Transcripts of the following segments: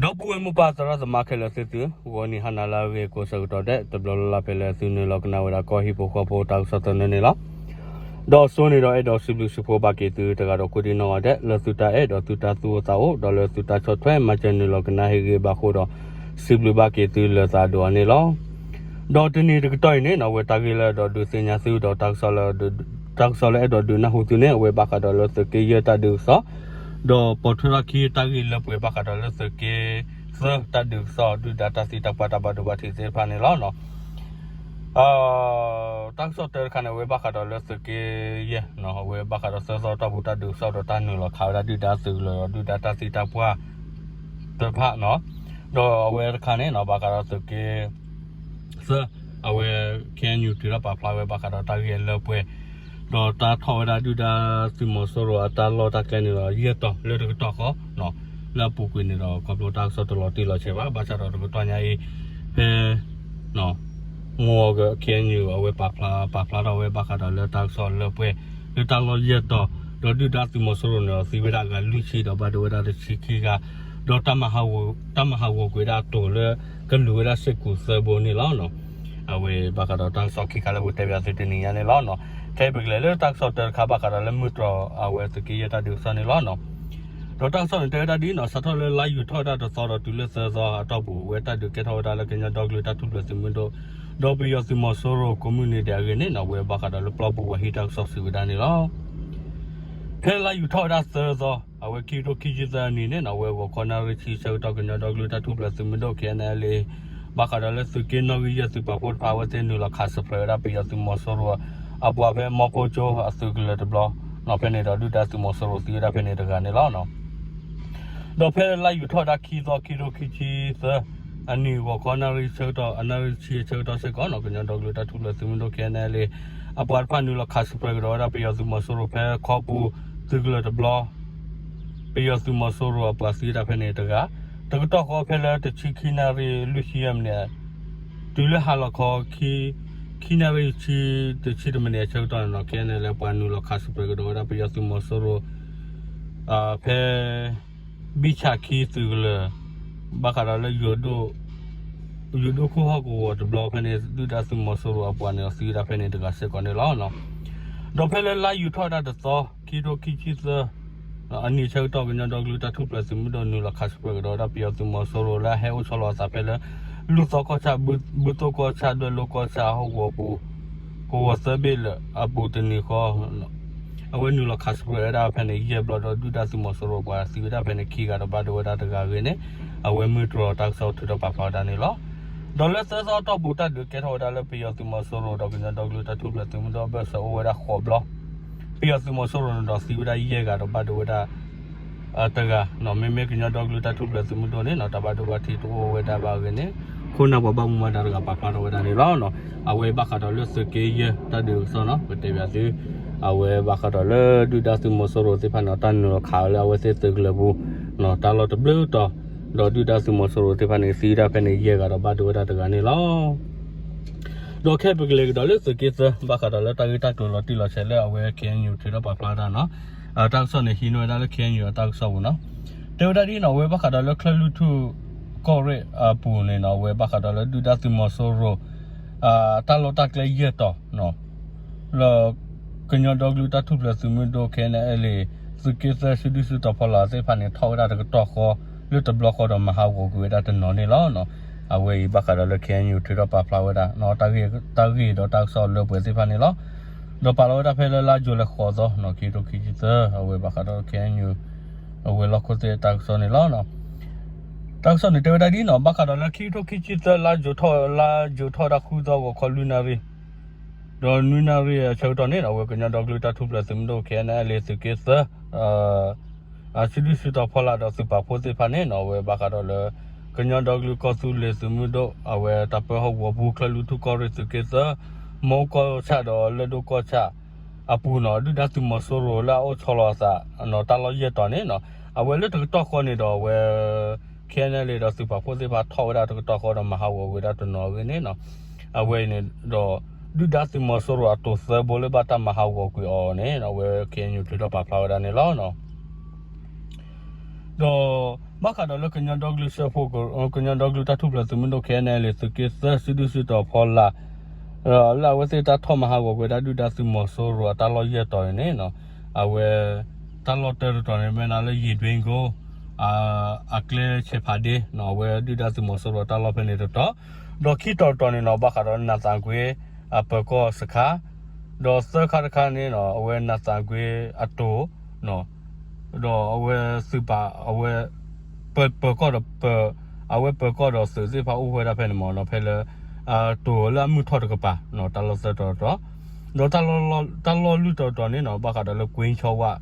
ဒီပုၢ်ဝဲၢ်မိၢ်ပၢ်သရၣ်သမါခဲလၢာ်သ့ၣ်သု, ဂီၤနံၤဟါနၤလၢအဂ့ၤကိးဆၢကတီၢ်ဒဲး တဘျီလၢ်လၢ်ဖဲလၢသုနုာ်လီၤကနၣ်ဝဲဒၣ်ကီၢ်ဟံၣ်ဖိဃီဖိတၢ်ကစီၣ်သနၢၣ်န့ၣ်လီၤ. ဒီးစိန့ၣ်ဒီးအဲၣ်ဒိးစံးဘျုးစံးဖှိၣ်ဘၣ်က့ၤသုတဂၤဒီးကိးဒံနီၢ်ဂၤဒဲး လၢသုတၢ်အဲၣ်ဒီးသုတၢ်သူၣ်အိၣ်သးအိၣ် ဒီးလၢသုတၢ်ဆီၣ်ထွဲမၤစၢၤနုာ်လီၤကနၣ်ဟ့ၣ်ဂံၢ်ဘါအဃိဒီး စံးဘျုးဘၣ်က့ၤသုလၢသးဒိၣ်အါန့ၣ်လီၤ. ဒီးတနံၤတကတီၢ်အံၤန့ၣ်နီၣ် အဝဲတၢ်ဂ့ၢ်လၢအဲၣ်ဒိးဒုးသ့ၣ်ညါသုဒီး တၢ်ကစီၣ်လၢအဲၣ်ဒိးဒုးနၢ်ဟူသုန့ၣ် အဝဲဘၣ်ဃးဒီးလၢသုးက့ယဲၢ်တၢ်ဒုးကစီၣ်, ဒီးပိာ်ထွဲထီၣ်ခံတၢ်ဂ့ၢ်လၢပှဲၤဘၣ်ဃးဒီးလၢသုးက့သၢတၢ်ဒုးကစီၣ် ဒုၣ်ဒါတၢ်သံတၢ်ပှၢ်တၢ်ဘၣ်ဒိဘၣ်ထံးသ့ၣ်တဖၣ်န့ၣ်လီၤ. တၢ်ကစီၣ်တၢတခါန့ၣ် အဝဲဘၣ်ဃးဒီးလၢသုးက့ယဲၢ်, အဝဲဘၣ်ဃးဒီးသၢသီတီၢ်ပူၤတၢ်ဒုးကစီၣ်ဒီးတၢ်နုာ်လီၤခးဝဲဒၣ်ဒုၣ်ဒါသုးကလၢၤဒီးဒုၣ်ဒါတၢ်သံတၢ်ပှၢ်သ့ၣ်တဖၣ်နီၣ်, ဒီးအဝဲတခါန့ၣ်နီၣ် ဘၣ်ဃးဒီးသုးက့သၢ, အဝဲ ခ့ၣ်အဲၣ်ယူၣ် ထုးထီၣ်ပာ်ဖျါဝဲဘၣ်ဃးဒီးတၢ်ဂ့ၢ်အလၢပှဲၤ, ဒီးတၢ်ထီၣ်ဝဲဒၣ်ဒုၣ်ဒါသုးမီၤစိရိၤအတၢ်လီၢ်တၢ်ကျဲန့ၣ်ဒီး ယဲၢ်တီၤလၢတကတီၢ်ဃီ, လၢအပူၤကွံာ်န့ၣ်ဒီး ခီဖျိတၢ်ကစီၣ်တလီၤတံၢ်လီၤဆဲးဘၣ်, ဘၣ်ဆၣ်ဒီးတကတီၢ်ညါအံၤ ဖဲ မုၢ်ဂီၤက ခ့ၣ်အဲၣ်ယူၣ် အဝဲပာ်ဖျါ ပာ်ဖျါထီၣ်ဝဲဘၣ်ဃးဒီးလၢတၢ်ကစီၣ်လၢပှဲၤ လၢတၢ်လီၢ်ယဲၢ်တီၤ, ဒီးဒုၣ်ဒါသုးမီၤစိရိၤန့ၣ်ဒီးသံဝဲဒၣ်အဂၤလွံၢ်ဆံဒီးဘၣ်ဒိဝဲဒၣ်တဆံခံဂၤ, ဒီး တၢ်မၤဟးဂီၤကွံာ်ဝဲဒၣ်အတိၤလၢ ကလူၤဝဲဒၣ်စ့ၢ်ကီးသၢဘိန့ၣ်လီၤ. အဝဲဘၣ်ဃးဒီးတၢ်ကစီၣ်ခံခါလၢပတဲဘၣ်သုတနံၤညါန့ၣ်လီၤ. ခဲအံၤပကလဲၤလၢတၢ်ကစီၣ်တၢတခါဘၣ်ဃးဒီးလၢမုၢ်တြီၤအဝဲသုးက့ယဲၢ်တၢ်ဒုးကစီၣ်န့ၣ်လီၤ. ဒီးတၢ်ကစီၣ်န့ၣ်တဲဝဲဒၣ်ဒ်အံၤနီၣ်, စးထီၣ်လၢလါယူၤထီၣ်ဝဲဒၣ်တသီဒီးတုၤလၢသၢသီအတီၢ်ပူၤ အဝဲတၢ်ဒုးကဲထီၣ်ဝဲဒၣ်လၢကညီဒီကလုာ်တၢ်ထူၣ်ဖျဲးသုးမုၢ်ဒိၣ် ဒီးပယီၤသုးမီၤစိရိၤကိးမုၢ်နံၤဒဲးအဂ့ၢ်န့ၣ်နီၣ် အဝဲဘၣ်ဃးဒီးလၢပျီပူၤပှၤဟံးတၢ်ကစီၣ်စံးဝဲဒၣ်န့ၣ်လီၤ. ဖဲလါယူၤထီၣ်ဝဲဒၣ်သၢသီ အဝဲခံကထိခံဆံသၢနံၤန့ၣ်နီၣ် အဝဲဂီၤခီနၣ်ရံၣ်ဆံဆၢကတီၢ်ကညီဒီကလုာ်တၢ်ထူၣ်ဖျဲးသုးမုၢ်ဒိၣ် ခ့ၣ်အဲၣ်ယူၣ် ဘၣ်ဃးဒီးလၢသုးက့နီၣ်ဂံၢ်ယဲၢ်သုးပာ်ဖှိၣ်တဖၣ် အဝဲသ့ၣ်နုာ်လီၤခးစဲးဖျဲးဝဲဒၣ်ပယီၤသုးမီၤစိရိၤအပှၤဖဲမီဖိကၠိအသုးကလၢၤတဘျီ, နီၣ်ဖဲန့ၣ်ဒီးဒုၣ်ဒါသုးမီၤစိရိၤသံဝဲဒၣ်ဖဲန့ၣ်တဂၤန့ၣ်လီၤ. ဒီးဖဲလါယူၤထီၣ်ဝဲဒၣ်ခံသီ ခံကထိခံဆံသၢ အနံၤဂီၤခီနၣ်ရံၣ်ဆၢကတီၢ် အနၣ်ရံၣ်ဆံအဆၢကတီၢ်စ့ၢ်ကီးနီၣ် ကညီဒီကလုာ်တၢ်ထူၣ်ဖျဲးသုးမုၢ်ဒိၣ် ခ့ၣ်အဲၣ်ယူၣ် အပှၤတဖၣ်နုာ်လီၤခးစဲးဖျဲးကဒီးဝဲဒၣ်ပယီၤသုးမီၤစိရိၤဖဲ ခီပူၤသုးကလၢၤတဘျီ ပယီၤသုးမီၤစိရိၤအပှၤသံဝဲဒၣ်ဖဲန့ၣ်တဂၤ, တကတီၢ်ဃီဖဲလၢတဆံခံနၣ်ရံၣ်လွံၢ်ဆံယဲၢ်မံးနံး တုၤလၢဟါလီၤခီ ခံနၣ်ရံၣ်ဆံ တဆံတမံးနံးအဆၢကတီၢ်န့ၣ်နီၣ် ခ့ၣ်အဲၣ်ယူၣ် အပှၤနုာ်လီၤခးစဲးဖျဲးကဒီးဝဲဒၣ်ပယီၤသုးမီၤစိရိၤ ဖဲ ဘံၣ်ဆၣ်ခံသုးကလၢၤ ဘၣ်ဃးဒီးလၢ ယိၤဒိၣ်ခိၣ်ဟီၣ်ကဝီၤတဘျီဖဲန့ၣ် ဒုၣ်ဒါသုးမီၤစိရိၤအပှၤန့ၣ်ဒီးသံဝဲဒၣ်ဖဲန့ၣ်တဂၤစ့ၢ်ကီးန့ၣ်လီၤ. ဒီးဖဲလၢလါယူၤထီၣ်ဝဲဒၣ်တသီ ခံကထိခံဆံသၢ အနံၤဆၢကတီၢ် ကညီဒီကလုာ်တၢ်ထူၣ်ဖျဲးသုးမုၢ်ဒိၣ်နုာ်လီၤခးစဲးဖျဲးကဒီးဝဲဒၣ်ပယီၤသုးမီၤစိရိၤလၢအဟဲအိၣ်ဆီလီၤအသးဖဲလၢ လူၢ်သီကီၢ်ဆၣ် ဘုသိၣ်ကီၢ်ဆၣ် ဒွဲၣ်လိကီၢ်ဆၣ်ဟီၣ်ကဝီၤပူၤ ကဝီၤသၢဘ့ၣ်လၢအပူၤတနံၤဃီ အဝဲနုာ်လီၤခးစဲးဖျဲးဝဲဒၣ်ဖဲန့ၣ် ယဲၢ်ဘျီဒီးဒုၣ်ဒါသုးမီၤစိရိၤပှၤသံဝဲဒၣ်ဖဲန့ၣ်ခံဂၤဒီးဘၣ်ဒိဝဲဒၣ်တဂၤအဂ့ၢ်န့ၣ် အဝဲမုၢ်တြီၤတၢ်ကစီၣ်ထုးထီၣ်ပာ်ဖျါဝဲဒၣ်န့ၣ်လီၤ. ဒီးလၢသၢသီတီၢ်ပူၤတၢ်ဒုးကဲထီၣ်ဝဲဒၣ်လၢပယီၤသုးမီၤစိရိၤဒီးကညီဒီကလုာ်တၢ်ထူၣ်ဖျဲးသုးမုၢ်ဒိၣ်အဘၢၣ်စၢၤအိၣ်ဝဲဒၣ်ဃိးဘျီ ပယီၤသုးမီၤစိရိၤန့ၣ်ဒီးသံဝဲဒၣ်ယဲၢ်ဂၤဒီးဘၣ်ဒိဝဲဒၣ် တဂၤ မ့မ့ၢ်ကညီဒီကလုာ်တၢ်ထူၣ်ဖျဲးသုးမုၢ်ဒိၣ်န့ၣ်နီၣ် တၢ်ဘၣ်ဒိဘၣ်ထံးတအိၣ်ဝဲဒၣ်ဘၣ်အဂ့ၢ်န့ၣ် ခိၣ်နၢ်ပှၤဘၣ်မူဘၣ်ဒါတဂၤပာ်ဖျါထီၣ်ဝဲဒၣ်န့ၣ်လီၤ. အဝဲဘၣ်ဃးဒီးလၢသုးက့ယဲၢ်တၢ်ဒုးကစီၣ်နီၣ် ပတဲဘၣ်သု အဝဲဘၣ်ဃးဒီးလၢဒုၣ်ဒါသုးမီၤစိရိၤသ့ၣ်တဖၣ်န့ၣ် တၢ်နုာ်လီၤခးဝဲလၢအဝဲသ့ၣ်သုးကလၢၤပူၤ တၢ်လီၢ်တဘျုးတီၤ ဒီးဒုၣ်ဒါသုးမီၤစိရိၤသ့ၣ်တဖၣ်န့ၣ် သံဝဲဒၣ်ဖဲန့ၣ်ယဲၢ်ဂၤဒီးဘၣ်ဒိဝဲဒၣ်တဂၤန့ၣ်လီၤ. ဒီးခဲအံၤပကလဲၤကဒီးလၢသုးက့သၢ ဘၣ်ဃးဒီးလၢတၢ်ဂ့ၢ်တၢ်ကျိၤလီၤတံၢ်လီၤဆဲးလၢအဝဲ ခ့ၣ်အဲၣ်ယူၣ် ထုးထီၣ်ပာ်ဖျါဝဲဒၣ်နီၣ် တၢ်ကစီၣ်န့ၣ်ဟံးန့ၢ်ဝဲဒၣ်လၢ ခ့ၣ်အဲၣ်ယူၣ် အတၢ်ကစီၣ်ပူၤနီၣ် တဲဝဲဒၣ်ဒ်နီၣ် အဝဲဘၣ်ဃးဒီးလၢချၢၣ်လွံၢ်ထူၣ်ကီၢ်ရ့ၣ်အပူၤန့ၣ်နီၣ် အဝဲဘၣ်ဃးဒီးလၢဒုၣ်ဒါသုးမီၤစိရိၤ တၢ်လီၢ်တၢ်ကျဲယဲၢ်တီၤ လၢ ကညီဒီကလုာ်တၢ်ထူၣ်ဖျဲးသုးမုၢ်ဒိၣ် ခ့ၣ်အဲၣ်ယူၣ် သုးက့သၢစုဒုၣ်စုတီၤဖီလာ်သ့ၣ်တဖၣ်န့ၣ် ထီၣ်ဝဲဒၣ်တကတီၢ်ဃီ လၢတဘျီဃီဒီးမၤဟးဂီၤကွံာ်ဝဲဒၣ်တနီၤန့ၣ်လီၤ. အဝဲအံၤဘၣ်ဃးဒီးလၢ ခ့ၣ်အဲၣ်ယူၣ် ထုးထီၣ်ပာ်ဖျါဝဲဒၣ် တၢ်ဂ့ၢ်ဒီးတၢ်ကစီၣ်လၢပှဲၤသ့ၣ်တဖၣ်န့ၣ်လီၤ. ဒီးပာ်လီၤဝဲဒၣ်ဖဲလၢလါယူၤလံဃိးသီ ခံကထိခံဆံသၢ အဝဲဘၣ်ဃးဒီး ခ့ၣ်အဲၣ်ယူၣ် အဝဲလီၢ်ခိၣ်သ့ၣ်တၢ်ကစီၣ်န့ၣ်လီၤ. တၢ်ကစီၣ်န့ၣ်တဲဝဲဒၣ်ဒ်နီၣ် ဘၣ်ဃးဒီးလၢခံကထိခံဆံသၢ လါယူၤထီၣ် လါယူၤထီၣ်ဝဲဒၣ်ဃုသီဂီၤခီလွံၢ်နၣ်ရံၣ် ဒီးနွံနၣ်ရံၣ်အဆၢကတီၢ်န့ၣ် အဝဲကညီဒီကလုာ်တၢ်ထူၣ်ဖျဲးသုးမုၢ်ဒိၣ် ခ့ၣ်အဲၣ်ယူၣ် သုးက့သၢ စုဒုၣ်စုတီၤဖီလာ်ဒီးသုးပာ်ဖှိၣ်သ့ၣ်တဖၣ်န့ၣ်နီၣ် အဝဲဘၣ်ဃးဒီးလၢ ကညီဒီကလုာ်ကီၢ်သူလ့ၤသုးမုၢ်ဒိၣ် အဝဲတၢ်ပၢဟီၣ်ကဝီၤပူၤ ချၢၣ်လွံၢ်ထူၣ်ကီၢ်ရ့ၣ် သုးက့သၢ မိၢ်ကီၢ်ဆၣ်ဒီးလၢၢ်ဒိၣ်ကီၢ်ဆၣ်အပူၤနီၣ် ဒုၣ်ဒါသုးမီၤစိရိၤလၢအအိၣ်ဆီလီၤအသးနီၣ် တၢ်လီၢ်ယဲၢ်တီၤန့ၣ်နီၣ် အဝဲလၢတကတီၢ်ဃီန့ၣ်ဒီးအဝဲ ခ့ၣ်အဲၣ်ယူၣ် ဒီးသုးပာ်ဖှိၣ်သ့ၣ်တဖၣ်ထီၣ်ဝဲဒၣ်တကတီၢ်ဃီဒီးမၤဟးဂီၤကွံာ်ဝဲဒၣ်တနီၤအဂ့ၢ်န့ၣ်နီၣ် အဝဲအံၤန့ၣ်ဒီး ဒုၣ်ဒါသုးမီၤစိရိၤအတိၤသၢဘိလၢဘၣ်တၢ်မၤဟးဂီၤကွံာ်အီၤန့ၣ် အဝဲ ခ့ၣ်အဲၣ်ယူၣ် ထုးထီၣ်ပာ်ဖျါဝဲဒၣ်န့ၣ်လီၤ. ဒီး ဘၣ်ဃးဒီးလၢကညီဒီကလုာ်စၢဖှိၣ် ကညီဒီကလုာ်တၢ်ထူၣ်ဖျဲးသုးမုၢ်ဒိၣ် ခဲအံၤန့ၣ် သုးက့သၢ စုဒုၣ်စုတီၤဖီလာ် လၢအဝဲသ့ၣ်တၢ်ထီၣ်မၤဟးဂီၤကွံာ်ဒၣ်ဒုၣ်ဒါသုးမီၤစိရိၤအတၢ်လီၢ်ယဲၢ်တီၤန့ၣ်န့ၣ် အဝဲ တၢ်လီၢ်တၢတတီၤန့ၣ် မ့ၢ်ဒၣ်လၢ ယ့ၣ်ဒွ့ကိ အကျဲဆဲးဖးဒ့ အဝဲဒုၣ်ဒါသုးမီၤစိရိၤအတၢ်လီၢ်ဖဲန့ၣ်တတီၤ, ဒီးခံတီၤတတီၤန့ၣ်နီၤ ဘၣ်ဃးဒီးနးသးကွ့ အပၢၤကီၢ်စခါ, ဒီးသၢခါတခါန့ၣ်နီၤ အဝဲနးသးကွ့အတိၤ ဒီးအဝဲသုးပာ် အဝဲ ပၢၤကီၢ်ဒီး အဝဲပၢၤကီၢ်ဒီးသုးသ့ၣ်တဖၣ်အိၣ်ဝဲဒၣ်ဖဲန့ၣ်မ့ၢ်နီၤ ဖဲလၢ တိၤလၢအမုၢ်ထီၣ်တကပၤနီၤ တၢ်လီၢ်သၢတီၤတတီၤ, ဒီးတၢ်လီၢ်လွံၢ်တီၤတတီၤန့ၣ်နီၤ ဘၣ်ဃးဒီးလၢကွ့ဆီဝါ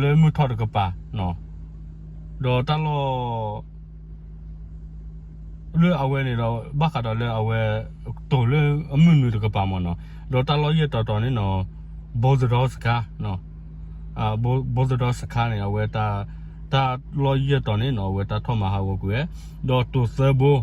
လၢမုၢ်ထီၣ်တကပၤနီၤ, ဒီးတၢ်လီၢ် လၢအဝဲန့ၣ်ဒီး ဘၣ်ဃးဒီးလၢအဝဲ တိၤလၢအမုၢ်နုာ်တကပၤမ့ၢ်နီၤ, ဒီးတၢ်လီၢ်ယဲၢ်တီၤတီၤန့ၣ်နီၤ ဘိသဒီစခါ ဘိသဒီစခါန့ၣ် အဝဲ တၢ်လီၢ်ယဲၢ်တီၤန့ၣ်နီၤ အဝဲတၢ်ထီၣ်မၤဟးဂီၤကွံာ်ဝဲ, ဒီးတိၤသၢဘိ ဒီး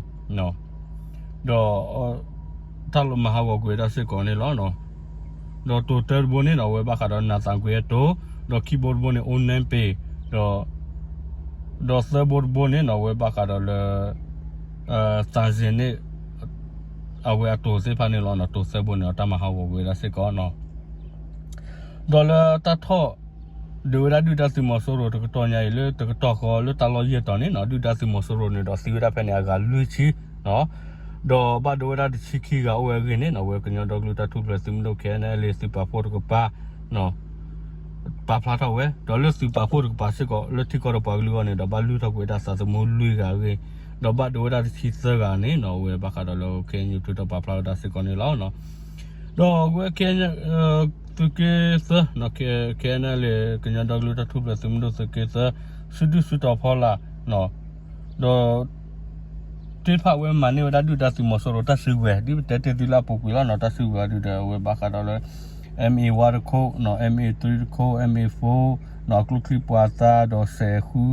တၢ်လီၢ်မၤဟးဂီၤကွံာ်ဝဲဒၣ်စ့ၢ်ကီးန့ၣ်လီၤ. ဒီးတိၤတၢတဘိန့ၣ်နီၤ အဝဲဘၣ်ဃးဒီးနးသးကွ့အတိၤ, ဒီးခံဘိတဘိန့ၣ် အိၣ်နဲပ့ၤ, ဒီး ဒီးသၢဘိတဘိန့ၣ်နီၤ အဝဲဘၣ်ဃးဒီးလၢ သးစ့န့ၣ် အဝဲအတိၤသ့ၣ်တဖၣ်န့ၣ်လီၤ. တိၤသၢဘိန့ၣ် တၢ်မၤဟးဂီၤကွံာ်ဝဲဒၣ်စ့ၢ်ကီးနီၤ ဒီးလၢတၢ်ထီၣ် ဒုးဝဲဒၣ်ဒုၣ်ဒါသုးမီၤစိရိၤတကတီၢ်ညါအံၤ လၢတကတီၢ်ဃီလၢတၢ်လီၢ်ယဲၢ်တီၤန့ၣ်နီၤ ဒုၣ်ဒါသုးမီၤစိရိၤန့ၣ်ဒီးသံဝဲဒၣ်ဖဲန့ၣ် အဂၤလွံၢ်ဆံ ဒီးဘၣ်ဒိဝဲဒၣ်တဆံခံဂၤအိၣ်ဝဲအဂ့ၢ်န့ၣ်နီၤ အဝဲကညီဒီကလုာ်တၢ်ထူၣ်ဖျဲးသုးမုၢ်ဒိၣ် ခဲအံၤန့ၣ် လၢသုးပာ်ဖှိၣ်တကပၤ ပာ်ဖျါထီၣ်ဝဲ ဒီးလၢသုးပာ်ဖှိၣ်တကပၤစ့ၢ်ကီး လၢထံကီၢ်ဒီးပှၤကလုာ်အဂီၢ်န့ၣ်ဒီး ဘၣ်လုၢ်ထီၣ်ကွံာ်ဝဲဒၣ်သးသမူလွံၢ်ဂၤအဂ့ၢ်, ဒီးဘၣ်ဒိဝဲဒၣ်တဆံသၢဂၤန့ၣ်နီၤ အဝဲဘၣ်ဃးဒီးလၢ ခဲအံၤ ထုးထီၣ်ပာ်ဖျါဝဲဒၣ်စ့ၢ်ကီးန့ၣ်လီၤ. ဒီးအဝဲ သုးက့သၢ ခဲအံၤန့ၣ် လၢကညီဒီကလုာ်တၢ်ထူၣ်ဖျဲးသုးမုၢ်ဒိၣ်သုးက့သၢ စုဒုၣ်စုတီၤဖီလာ် ဒီး သ့ၣ်တဖၣ်အဝဲမၤန့ၢ်ဝဲဒၣ်ဒုၣ်ဒါသုးမီၤစိရိၤတၢ်စုကဝဲၤ ဒ်ပတဲတ့ၢ်သုလၢအပူၤကွံာ်လီၤနီၤ တၢ်စုကဝဲၤဒုၣ်ဒါအဝဲဘၣ်ဃးဒီးလၢ M A ဝါတခိၣ်နီၤ M A three တခိၣ် M A four နီၤ ကျိချံပှၤသးဒီးစဲးဃု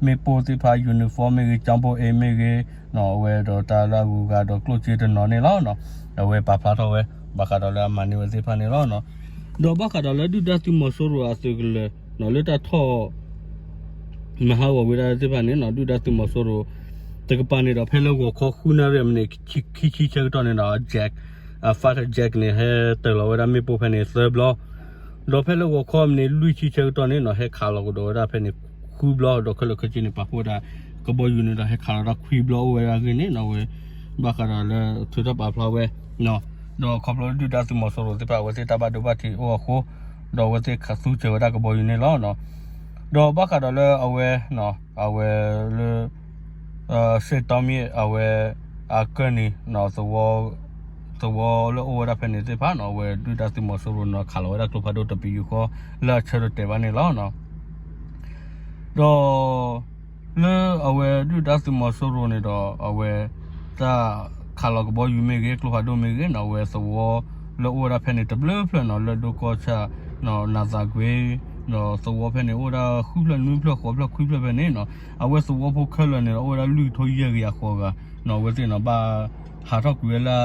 မ့ၣ်ပိၢ်သ့ၣ်တဖၣ် uniform မ့ၢ်ဂ့ၤ ကၠီဘိအ့မ့ၢ်ဂ့ၤ အဝဲဒီးတၢ်လၢအဂုၤအဂၤဒီးကျိၣ်စ့တနီၤန့ၣ်လီၤ. အဝဲပာ်ဖျါထီၣ်ဝဲ ဘၣ်ဃးဒီးလၢအမၤန့ၢ်ဝဲသ့ၣ်တဖၣ်န့ၣ်လီၤ. ဒီးဘၣ်ဃးဒီးလၢဒုၣ်ဒါသုးမီၤစိရိၤအသုးကလၢၤ လၢတၢ်ထီၣ် မၤဟးဂီၤဝဲဒၣ်သ့ၣ်တဖၣ်န့ၣ်နီၤ ဒုၣ်ဒါသုးမီၤစိရိၤ တကပၤန့ၣ်ဒီး ဖဲလၢဂီၤခီဃုနၣ်ရံၣ်အမံးနံး ခံဆံဆၢကတီၢ်န့ၣ်ဒီး Jack, Fighter Jack န့ၣ် ဟဲတၢၤလီၤဝဲဒၣ်မ့ၣ်ပိၢ်ဖဲန့ၣ်သၢဘျီ, ဒီးဖဲလၢဂီၤခီအမံးနံးလွံၢ်ဆံဆၢကတီၢ်န့ၣ်နီၤ ဟဲခးလီၤကဒီးဝဲဒၣ်ဖဲန့ၣ် ဃုဘျီ ဒီးခဲလၢာ်ခဲဆ့န့ၣ် ပာ်ဖှိၣ်ဝဲဒၣ် ကဘီယူၤန့ၣ်ဒီး ဟဲခးလီၤဝဲဒၣ်ခွံဘျီအိၣ်ဝဲဒၣ်အဂ့ၢ်န့ၣ်နီၤ အဝဲ ဘၣ်ဃးဒီးလၢထုးထီၣ်ပာ်ဖျါဝဲ ဒီးခီဖျိလၢဒုၣ်ဒါသုးမီၤစိရိၤသ့ၣ်တဖၣ် အဝဲသ့ၣ်တၢ်ဘၣ်ဒိဘၣ်ထံးအိၣ်အဃိ ဒီးအဝဲသ့ၣ်ခးသူစၢၤဝဲဒၣ်ကဘီယူၤန့ၣ်လီၤ. ဒီးဘၣ်ဃးဒီးလၢအဝဲ အဝဲလၢ စ့ၣ်တီမ့ၣ်အဝဲ အကၢၢ်နံၤ သဝီလၢအိၣ်ဝဲဒၣ်ဖဲန့ၣ်သ့ၣ်တဖၣ်နီၤ အဝဲဒုၣ်ဒါသုးမီၤစိရိၤန့ၣ် ခးလီၤဝဲဒၣ်ကျိဖးဒိၣ်တပယူာ်ဃီ လၢအဆၢတတဲာ်ဘၣ်န့ၣ်လီၤ. ဒီး လၢအဝဲဒုၣ်ဒါသုးမီၤစိရိၤန့ၣ်ဒီး အဝဲ တၢ်ခးလီၤကဘီယူၤမ့ၢ်ဂ့ၤ ကျိဖးဒိၣ်မ့ၢ်ဂ့ၤနီၤ အဝဲသဝီလၢအိၣ်ဝဲဒၣ်ဖဲန့ၣ်တဘျုးဖျၢၣ်နီၤ လၢဒိကီၢ်ဆၣ် နးသးကွ့ ဒီးသဝီဖဲန့ၣ်အိၣ်ဝဲဒၣ်ဃုဖျၢၣ်နွံဖျၢၣ်ဃိးဖျၢၣ်ခွံဖျၢၣ်ဖဲန့ၣ် အဝဲသဝီဖိခဲလၢာ်န့ၣ်ဒီး အိၣ်ဝဲဒၣ်လွံၢ်ကထိယဲၢ်ကယၤဃိးဂၤ အဝဲသ့ၣ်န့ၣ် ဘၣ်ဟးထီၣ်ကွံာ်ဝဲလၢ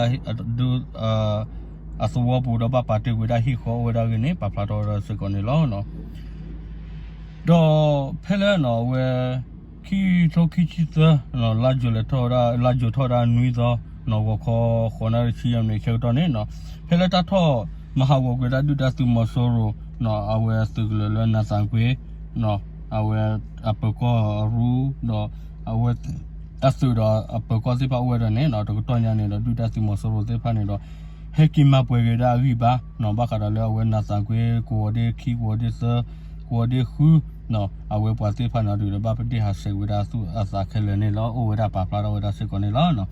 အသဝီပူၤဒီးဘၣ်ပာ်တ့ၢ်ကွံာ်ဝဲဒၣ်ဟံၣ်ဃီအိၣ်ဝဲဒၣ်အဂ့ၢ်န့ၣ် ပာ်ဖျါထီၣ်ဝဲဒၣ်စ့ၢ်ကီးန့ၣ်လီၤ. ဒီးဖဲလၢအဝဲ ခံကထိခံဆံသၢ လါယူၤလဲၤထီၣ်ဝဲဒၣ် လါယူၤထီၣ်ဝဲဒၣ်နွံသီ ဂီၤခီဃိးနၣ်ရံၣ်ဆံယဲၢ်မံးနံးဆၢကတီၢ်န့ၣ် ဖဲလၢတၢ်ထီၣ်မၤဟးဂီၤကွံာ်ဝဲဒၣ်ဒုၣ်ဒါသုးမီၤစိရိၤ အဝဲသုးကလၢၤလၢနးသးကွ့ အဝဲအပၢၤကီၢ်ရူ ဒီးအဝဲ အသုးဒီးအပၢၤကီၢ်သ့ၣ်တဖၣ်အိၣ်ဝဲဒၣ်န့ၣ် တကတီၢ်ညါန့ၣ်ဒီး ဒုၣ်ဒါသုးမီၤစိရိၤသ့ၣ်တဖၣ်န့ၣ်ဒီး ဟဲက့ၤမၤပှဲၤက့ၤဝဲဒၣ်အဂံၢ်ဘါ ဘၣ်ဃးဒီးလၢအဝဲနးသးကွ့ ကဝီၤဒ့ခံ ကဝီၤဒ့သၢ ကဝီၤဒ့ဃု အဝဲပှၤသ့ၣ်တဖၣ်န့ၣ်ဒီး ဘၣ်ပဒ့ၣ်ဟးဆှဲးကွံာ်ဝဲဒၣ်အသူၣ်အသးခဲလၢာ်န့ၣ်လီၤ အိၣ်ဝဲဒၣ်ပာ်ဖျါထီၣ်ဝဲဒၣ်စ့ၢ်ကီးန့ၣ်လီၤ.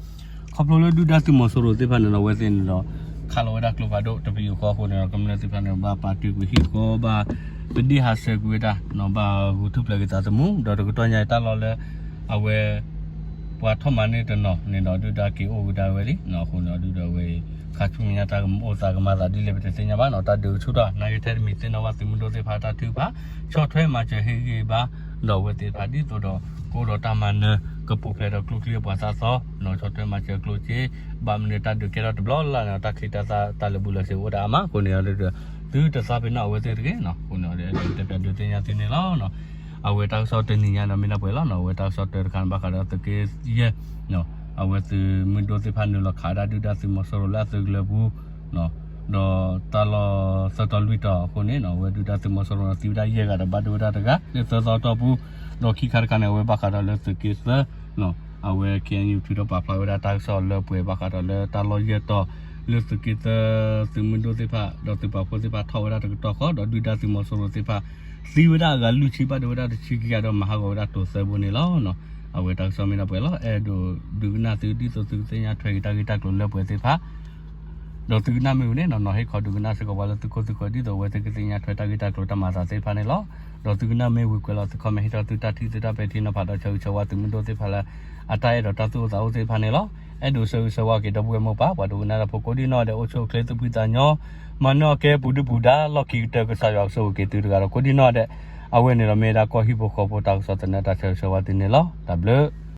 ခီဖျိလၢဒုၣ်ဒါသုးမီၤစိရိၤသ့ၣ်တဖၣ်န့ၣ်ဒီး အဝဲသ့ၣ်န့ၣ်ဒီး ခးလီၤဝဲဒၣ်ကျိဖးဒိၣ်တပယူာ်ဃီအဃိန့ၣ်ဒီး ကမျၢၢ်သ့ၣ်တဖၣ်န့ၣ် ဘၣ်ပာ်တ့ၢ်ကွံာ်ဟံၣ်ဃီ ဘၣ်ပဒ့ၣ်ဟးဆှဲးကွံာ်ဝဲဒၣ် ဘၣ်ဂုာ်ထူၣ်ဖျဲးက့ၤသးသမူ ဒီးတကတီၢ်ညါအံၤတၢ်လီၢ်လၢ အဝဲ ပှၤထီၣ်မၤန့ၢ်တနီၤန့ၣ်ဒီး ဒုၣ်ဒါက့ၤအိၣ်ဝဲဒၣ်ဝဲလံ အဃိန့ၣ်ဒီး ဒုၣ်ဒါဝဲအံၤ ခါဆူမဲာ်ညါတၢ်အိၣ်သးကမၤသးဒ်လဲၣ် ပတသ့ၣ်ညါဘၣ်နီၤ တၢ်ဒုးဆူၣ်ထီၣ် နာ်က့ထဲတမံၤသ့ၣ်နီၣ်ဘၣ်သုးမုၢ်ဒိၣ်သ့ၣ်တဖၣ်တၢ်ထုကဖၣ် ဆီၣ်ထွဲမၤစၢၤဟ့ၣ်ဂံၢ်ဘါ ဒီးအဝဲသ့ၣ်တဖၣ်ဒ်သိးဒီး ကအိၣ်ဒီးတၢ်မၤနၢၤ ကပူၤဖျဲးဒီးကျိချံအပှၤသးသီ ဒီးဆီၣ်ထွဲမၤစၢၤကျိၣ်စ့ ဘၣ်မနုၤတၢ်ဒုးကဲထီၣ်တဘျီလၢ်လၢ်န့ၣ် တၢ်ချံတၢ်သၣ်တၢ်လၢာ်ဘူၣ်လၢာ်စ့အိၣ်ဝဲဒၣ်အါမး အဃိန့ၣ်ဒီး သုတသးပ့ၤနီၣ်အဝဲသ့ၣ်တဂ့ၤနီၤ အဃိန့ၣ်ဒီး တဲပၠးဒုးသ့ၣ်ညါသုန့ၣ်လီၤ. အဝဲတၢ်ကစီၣ်တနံၤညါဒီးမ့ၢ်ဒၣ်ပှဲၤလီၤ. အဝဲတၢ်ကစီၣ်တၢတခါန့ၣ် ဘၣ်ဃးဒီးသုးက့ယဲၢ် အဝဲသုးမုၢ်ဒိၣ်သ့ၣ်တဖၣ်နုာ်လီၤခးဝဲဒၣ်ဒုၣ်ဒါသုးမီၤစိရိၤလၢအသုးကလၢၤပူၤ ဒီးတၢ်လီၢ်သၢတီၤလွံၢ်တီၤအဃိန့ၣ် အဝဲဒုၣ်ဒါသုးမီၤစိရိၤန့ၣ်သံဝဲဒၣ်ယဲၢ်ဂၤဒီးဘၣ်ဒိဝဲဒၣ်တဂၤ လၢသၢသီတီၢ်ပူၤ ဒီးခံခါတခါန့ၣ် အဝဲဘၣ်ဃးဒီးလၢသုးက့သၢ အဝဲ K N U ထုးထီၣ်ပာ်ဖျါဝဲဒၣ်တၢ်ကစီၣ်လၢပှဲၤဘၣ်ဃးဒီးလၢတၢ်လီၢ်ယဲၢ်တီၤ လၢသုးက့သၢ သုးမုၢ်ဒိၣ်သ့ၣ်တဖၣ် ဒီးသုးပာ်ဖှိၣ်သ့ၣ်တဖၣ်ထီၣ်ဝဲဒၣ်တကတီၢ်ဃီ ဒီးဒုၣ်ဒါသုးမီၤစိရိၤသ့ၣ်တဖၣ် သံဝဲဒၣ်အဂၤလွံၢ်ဆံ ဘၣ်ဒိဝဲဒၣ်တဆံခံဂၤဒီးမၤဟးဂီၤဝဲဒၣ်တိၤသၢဘိန့ၣ်လီၤ. အဝဲတၢ်ကစီၣ်မ့ၢ်ဒၣ်ပှဲၤလီၤ. အဲၣ်ဒိးဒုးကနၣ်သုဒ်သိးသုကသ့ၣ်ညါထွဲက့ၤတၢ်ဂ့ၢ်တၢ်ကျိၤလၢပှဲၤသ့ၣ်တဖၣ် ဒီးသုကနၣ်မ့ၢ်ဝံၤန့ၣ် နီၢ်နီၢ်ဟ့ၣ်ခီဒုးကနၣ်စ့ၢ်ကီးပှၤလၢသုခိၣ်သုဃၢၤ ဒ်သိးအဝဲသ့ၣ်ကသ့ၣ်ညါထွဲတၢ်ဂ့ၢ်တၢ်ကျိၤတၢ်မၤသးသ့ၣ်တဖၣ်န့ၣ်လီၤ. ဒီးသုကနၣ်မ့ၢ်ဝံၤကွဲးလီၤသု comment ဟ့ၣ်ထီၣ်သုတၢ်ထံၣ်သုတၢ်ပဲာ်ထံနီၤဖးဒီးဆၢဂ့ၤဆၢဝါသုမုၢ်ဒိၣ်သ့ၣ်တဖၣ်လၢ အတၢ်အဲၣ်ဒိးတၢ်သူၣ်အိၣ်သးအိၣ်သ့ၣ်တဖၣ်န့ၣ်လီၤ. အဲၣ်ဒိးဆၢဂ့ၤဆၢဝါက့ၤဒီပုၢ်ဝဲၢ်မိၢ်ပၢ် ပှၤဒိကနၣ်တၢ်ဖိကိးဒံနီၢ်ဒဲး အိၣ်ဆူၣ်အိၣ်ချ့သူၣ်ဖှံသးညီ မၤနၢၤအီၤကဲပူၤဒုၣ်ပူၤဒါ လီၢ်ခံကတၢၢ်ကစၢ်ယွၤကဆိၣ်ဂ့ၤက့ၤသုတဂၤဒီးကိးဒံနီၢ်ဒဲး အဝဲန့ၣ်ဒီးမ့ၢ်ဝဲဒၣ်ကီၢ်ဟံၣ်ဖိဃီဖိတၢ်ကစီၣ်သန့တၢ်ဆၢဂ့ၤဆၢဝါသုန့ၣ်လီၤ. တၢ်ဘျုး